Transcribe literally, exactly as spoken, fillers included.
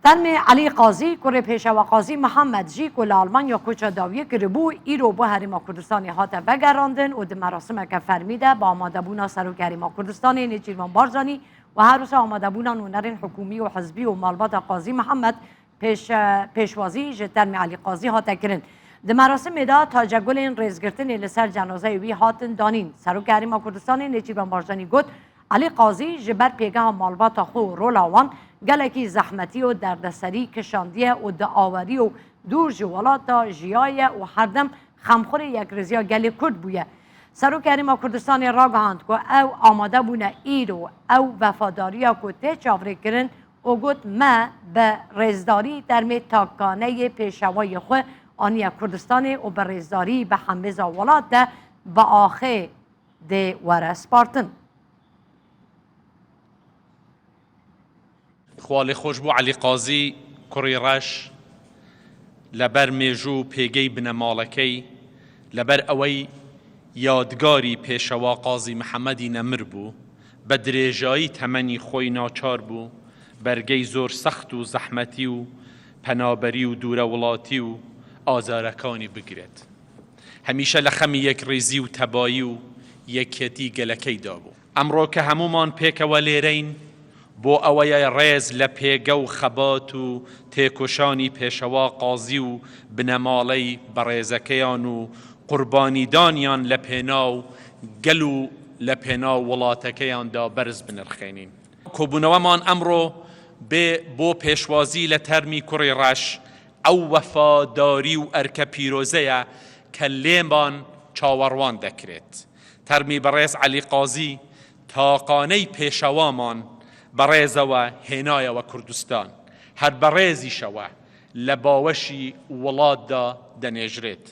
Termê Elî Qazî, kurê Pêşewa Qazî Mihemed jî ku li Almanya koça dawiyê kiribû, îro bo Herêma Kurdistanê hate vegerandin û di merasimeke fermî de bi amadebûna Serokê Herêma Kurdistanê Nêçîrvan Barzanî û her wisa amadebûna nûnerên hikûmî û hizbî û malbata Qazî Mihemed pêş-, pêşwazî ji termê Elî Qazî hate kirin. Di merasimê de tacegulên rêzgirtinê li ser cenazeyê wî hatin danîn. Serokê Herêma Kurdistanê Nêçîrvan Barzanî got, Elî Qazî ji ber pêgeha malbata xwe û rola wan gelekî zehmetî û derdeserî kişandiye û di awerî û dûr ji welat de jiyaye û herdem xemxurê yekrêziya gelê Kurd bûye. Serokê Herêma Kurdistanê ragihand ku ew amade bûne îro ew wefadariya ku tê çavrêkirin û got, Me bi rêzdarî termê takaneyê pêşewayê xwe aniye Kurdistanê û bi rêzdarî bi hembêza welat de bi axê dê were spartin. Xwalê xweş bo Elî Qazî kurî reş, leber mêjû pêgey binemalekey, leber ewey yadgarî pêşewa Qazî Mihemedî nemir bû, be dirêjayî temenî xwey naçar bû, bergey zor sext û zehmetî û penaberî û dûrewilatî û azarekanî bigirêt. Hemîşe li xemî yekrêzî û tebayî û yekketî gelekey dabû. Emro ke hemûman pêkewe lêreyn, bo eweye rêz le pêge û xebat û têkoşanî pêşewa qazî û binemaley berêzekeyan û qurbanîdaniyan le pênaw gel û le pênaw welatekeyan da berz binirxênîn. Kobûneweman emro bê bo pêşwazî le termî kurî reş, ew wefadarî û erke pîroze ye ke lêman çawerwan dekirêt. Termî berêz Elî Qazî taqaney pêşewaman berêze we hênaye we Kurdistan. Her berêzîşe we le baweşî welat de denêjrêt.